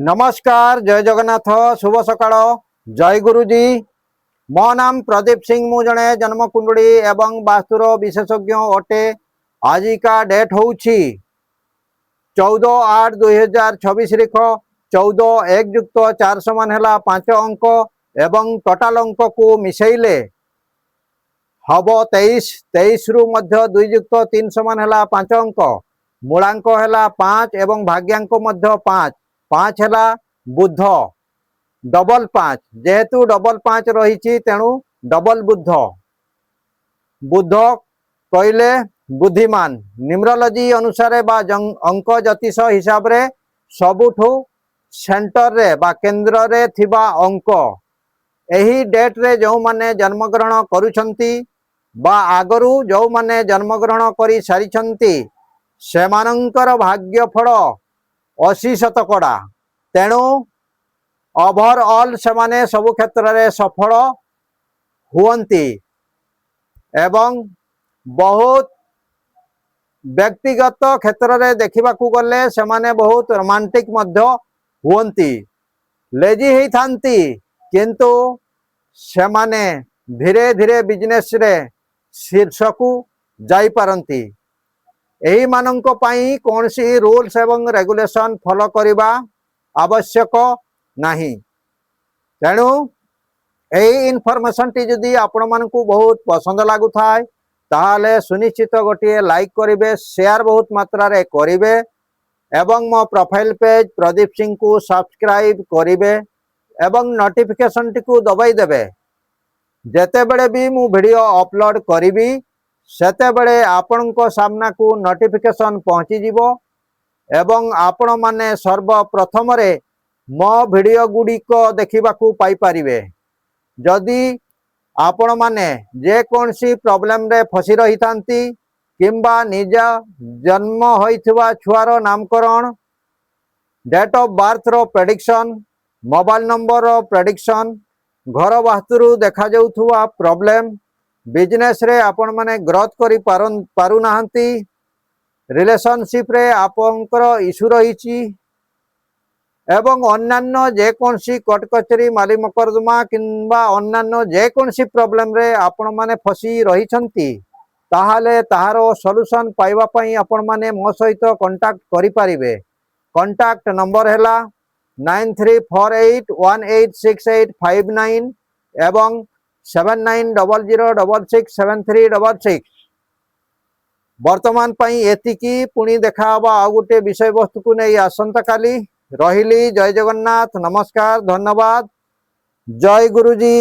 ନମସ୍କାର, ଜୟ ଜଗନ୍ନାଥ, ଶୁଭ ସକାଳ, ଜୟ ଗୁରୁଜୀ। ମୋ ନାମ ପ୍ରଦୀପ ସିଂ। ମୁଁ ଜଣେ ଜନ୍ମକୁଣ୍ଡଳୀ ଏବଂ ବାସ୍ତୁର ବିଶେଷଜ୍ଞ ଅଟେ। ଆଜିକା ଡେଟ୍ ହେଉଛି 14/8/2026 ତାରିଖ। 14, 1 ଯୁକ୍ତ 4 ସମାନ ହେଲା 5 ଅଙ୍କ ଏବଂ ଟୋଟାଲ ଅଙ୍କକୁ ମିଶେଇଲେ ହବ 23। 23ରୁ ମଧ୍ୟ 2 ଯୁକ୍ତ 3 ସମାନ ହେଲା 5 ଅଙ୍କ। ମୂଳାଙ୍କ ହେଲା 5 ଏବଂ ଭାଗ୍ୟାଙ୍କ ମଧ୍ୟ 5। 5 ହେଲା ବୁଧ, ଡବଲ 5। ଯେହେତୁ ଡବଲ 5 ରହିଛି, ତେଣୁ ଡବଲ ବୁଧ। ବୁଧ କହିଲେ ବୁଦ୍ଧିମାନ। ନ୍ୟୁମରୋଲୋଜି ଅନୁସାରେ ବା ଅଙ୍କ ଜ୍ୟୋତିଷ ହିସାବରେ ସବୁଠୁ ସେଣ୍ଟରରେ ବା କେନ୍ଦ୍ରରେ ଥିବା ଅଙ୍କ। ଏହି ଡେଟ୍ରେ ଯେଉଁମାନେ ଜନ୍ମଗ୍ରହଣ କରୁଛନ୍ତି ବା ଆଗରୁ ଯେଉଁମାନେ ଜନ୍ମଗ୍ରହଣ କରି ସାରିଛନ୍ତି, ସେମାନଙ୍କର ଭାଗ୍ୟ ଫଳ 80 ଶତକଡ଼ା। ତେଣୁ ଓଭରଅଲ୍ ସେମାନେ ସବୁ କ୍ଷେତ୍ରରେ ସଫଳ ହୁଅନ୍ତି ଏବଂ ବହୁତ ବ୍ୟକ୍ତିଗତ କ୍ଷେତ୍ରରେ ଦେଖିବାକୁ ଗଲେ ସେମାନେ ବହୁତ ରୋମାଣ୍ଟିକ ମଧ୍ୟ ହୁଅନ୍ତି। ଲେଜି ହେଇଥାନ୍ତି, କିନ୍ତୁ ସେମାନେ ଧୀରେ ଧୀରେ ବିଜନେସରେ ଶୀର୍ଷକୁ ଯାଇପାରନ୍ତି। ଏହିମାନଙ୍କ ପାଇଁ କୌଣସି ରୁଲ୍ସ ଏବଂ ରେଗୁଲେସନ ଫଲୋ କରିବା ଆବଶ୍ୟକ ନାହିଁ। ତେଣୁ ଏହି ଇନଫର୍ମେସନଟି ଯଦି ଆପଣମାନଙ୍କୁ ବହୁତ ପସନ୍ଦ ଲାଗୁଥାଏ, ତାହେଲେ ସୁନିଶ୍ଚିତ ଗୋଟିଏ ଲାଇକ୍ କରିବେ, ସେୟାର ବହୁତ ମାତ୍ରାରେ କରିବେ ଏବଂ ମୋ ପ୍ରୋଫାଇଲ ପେଜ୍ ପ୍ରଦୀପ ସିଂଙ୍କୁ ସବସ୍କ୍ରାଇବ କରିବେ ଏବଂ ନୋଟିଫିକେସନଟିକୁ ଦବାଇ ଦେବେ। ଯେତେବେଳେ ବି ମୁଁ ଭିଡ଼ିଓ ଅପଲୋଡ଼ କରିବି, ସେତେବେଳେ ଆପଣଙ୍କ ସାମ୍ନାକୁ ନୋଟିଫିକେସନ ପହଞ୍ଚିଯିବ ଏବଂ ଆପଣମାନେ ସର୍ବପ୍ରଥମରେ ମୋ ଭିଡ଼ିଓ ଗୁଡ଼ିକ ଦେଖିବାକୁ ପାଇପାରିବେ। ଯଦି ଆପଣମାନେ ଯେକୌଣସି ପ୍ରୋବ୍ଲେମରେ ଫସି ରହିଥାନ୍ତି କିମ୍ବା ନିଜ ଜନ୍ମ ହୋଇଥିବା ଛୁଆର ନାମକରଣ, ଡେଟ୍ ଅଫ୍ ବାର୍ଥର ପ୍ରେଡିକ୍ସନ୍, ମୋବାଇଲ ନମ୍ବରର ପ୍ରେଡିକ୍ସନ୍, ଘର ବାସ୍ତୁରୁ ଦେଖାଯାଉଥିବା ପ୍ରୋବ୍ଲେମ, ବିଜନେସରେ ଆପଣମାନେ ଗ୍ରୋଥ୍ କରି ପାରୁନାହାନ୍ତି, ରିଲେସନସିପରେ ଆପଣଙ୍କର ଇସ୍ୟୁ ରହିଛି ଏବଂ ଅନ୍ୟାନ୍ୟ ଯେକୌଣସି କୋର୍ଟ କଚେରୀ ମାଲି ମକଦ୍ଦମା କିମ୍ବା ଅନ୍ୟାନ୍ୟ ଯେକୌଣସି ପ୍ରୋବ୍ଲେମରେ ଆପଣମାନେ ଫସି ରହିଛନ୍ତି, ତାହେଲେ ତାହାର ସଲ୍ୟୁସନ୍ ପାଇବା ପାଇଁ ଆପଣମାନେ ମୋ ସହିତ କଣ୍ଟାକ୍ଟ କରିପାରିବେ। କଣ୍ଟାକ୍ଟ ନମ୍ବର ହେଲା 9348186859 ଏବଂ 7900667366। ବର୍ତ୍ତମାନ ପାଇଁ ଏତିକି। ପୁଣି ଦେଖାହବ ଆଉ ଗୋଟେ ବିଷୟବସ୍ତୁକୁ ନେଇ ଆସନ୍ତାକାଲି। ରହିଲି, ଜୟ ଜଗନ୍ନାଥ, ନମସ୍କାର, ଧନ୍ୟବାଦ, ଜୟ ଗୁରୁଜୀ।